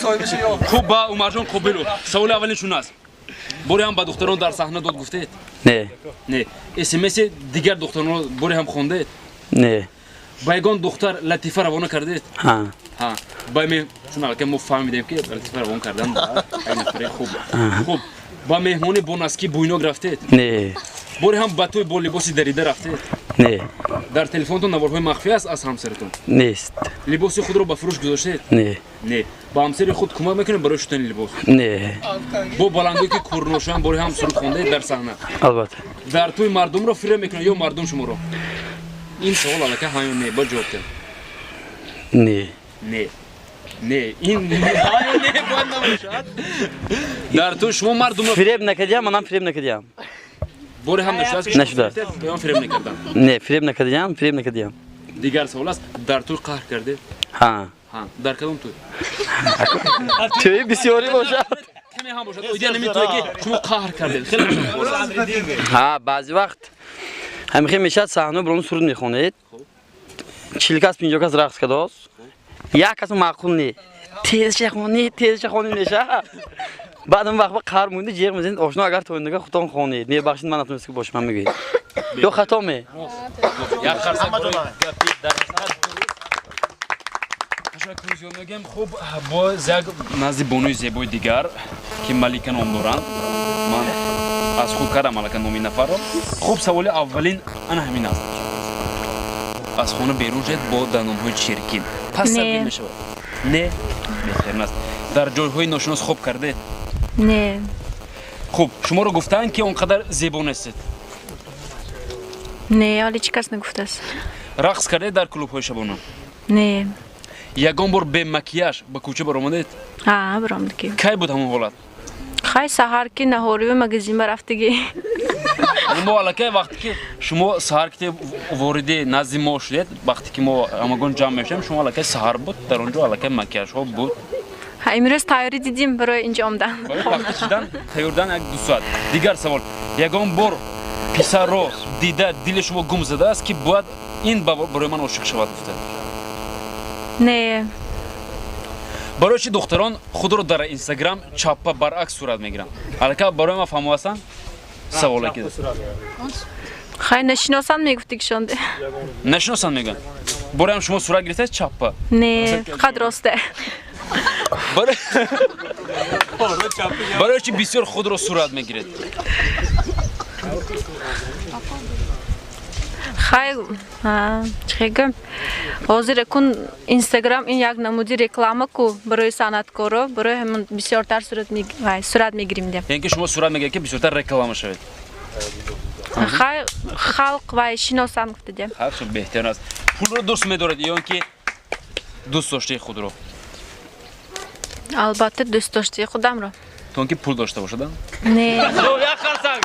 Хуб, ба Умарҷон Қобилов саволи аввалин чун аст. Боре ҳам ба духтарон дар саҳна дод гуфтед? Не. Не. СМС дигар духтаронро боре ҳам хондед? Не. Ба ягон духтар латифа равона кардед? Ҳа. Ҳа. Ба чун аллакай мо фаҳмидем, ки латифа равон кардан ба як нафари хуб. Хуб, ба меҳмонӣ бо носки буйнок рафтед? Не. Боре ҳам ба тӯй бо либоси дарида рафтед? Не. Дар телефонтон наворҳои махфӣ аст аз ҳамсаратон? Нест. Либоси худро ба фурӯш гузоштед? Не. Не. Ба ҳамсари худ кӯмак мекунед барои шустани либос? Не. Бо баландгӯе ки кӯрношоям боре ҳам суруд хондед дар саҳна? Албатта. Дар тӯй мардумро фиреб мекунед ё мардум шуморо? Ин савол аллакай ҳа ё не, бояд ҷавоб диҳем. Не. Не. Не, ин ҳа ё не бояд набошад. Дар тӯй шумо мардумро фиреб накардиям, манам фиреб накардиям. Боре ҳам нашудааст ки Нашудааст. ё фиреб накардан? Не, фиреб накардиям, фиреб накардиям. Дигар савол аст, дар тӯй қаҳр кардед? Ҳа. Ҳа. Дар кадом тӯй? Тӯи бисёрӣ бошад. Каме ҳам бошад. Оидия нами тӯе ки шумо қаҳр кардед. Хеле Ҳа, баъзе вақт ҳамихе мешавад, саҳна барон суруд мехонед. 40 кас, 50 кас рақс кардааст. Як кас маъқул не. Тезша хонед, тезша хонед мешавад. Баъд он вақт қаҳр монда ҷеғ мезанед, ошно агар тоиндага худтон хонед. Мебахшед, ман натонистам бошам, мегӯед. Ё хато ме? Як қарсак барои гапи дар ташаккур зиёд мегӯем. Хуб, боз як назди бонуи зебои дигар, ки Малика ном доранд. Ман аз худ кардам аллакай номи нафарро. Хуб, саволи аввалин ана ҳамин аст. Аз хона берун шавед бо дандонҳои чиркин. Пас Не. сабил мешавад? Не, беҳтарин аст. Дар ҷойҳои ношинос хоб кардед? Не. Хуб, шуморо гуфтаанд, ки он қадар зебо нестед? Не, ҳоле чӣ кас нагуфтааст. Рақс кардед дар клубҳои шабона? Не. Ягон бор бе макияж ба кӯча баромадед? Ҳа, баромадагӣ. Кай буд ҳамон ҳолат? Хай, саҳар ки наҳориву магазин ба рафтагӣ. Мо аллакай вақте ки шумо саҳар ки вориди назди мо шудед, вақте ки мо ҳамагон ҷамъ мешавем, шумо аллакай саҳар буд, дар он ҷо аллакай макияжҳо буд. Ҳа, имрӯз тайёрӣ дидим барои инҷо омадан. Барои вақти шидан тайёрдан 1-2 соат. Дигар савол: ягон бор писарро дида дили шумо гум задааст, ки бояд ин барои ман ошиқ шавад гуфта? Не. Барои чи духтарон худро дар Инстаграм чаппа, баръакс сурат мегиранд? Аллакай барои ман фаҳмо ҳастанд саволе ки Хай, нашиносанд мегуфтигишонде. Нашиносанд мегӯянд. Бореам шумо сурат гирифтед чаппа? Не, фақат росте. Барои чи бисёр худро сурат мегиред? Хай, чӣ гӯям, ҳозир акун Инстаграм ин як намуди реклама ку барои санъаткоро, барои ҳамон бисёртар сурат мегирим де. Яъне ки шумо сурат мегиред, ки бисёртар реклама шавед? Хай, халқ вай шиносанд гуфта де. Халқ беҳтар аст. Пулро дӯст медоред ё ин ки дӯст доштаи худро? Албатта, дӯст доштаи худамро. То он ки пул дошта бошад? Не. Як қарсак.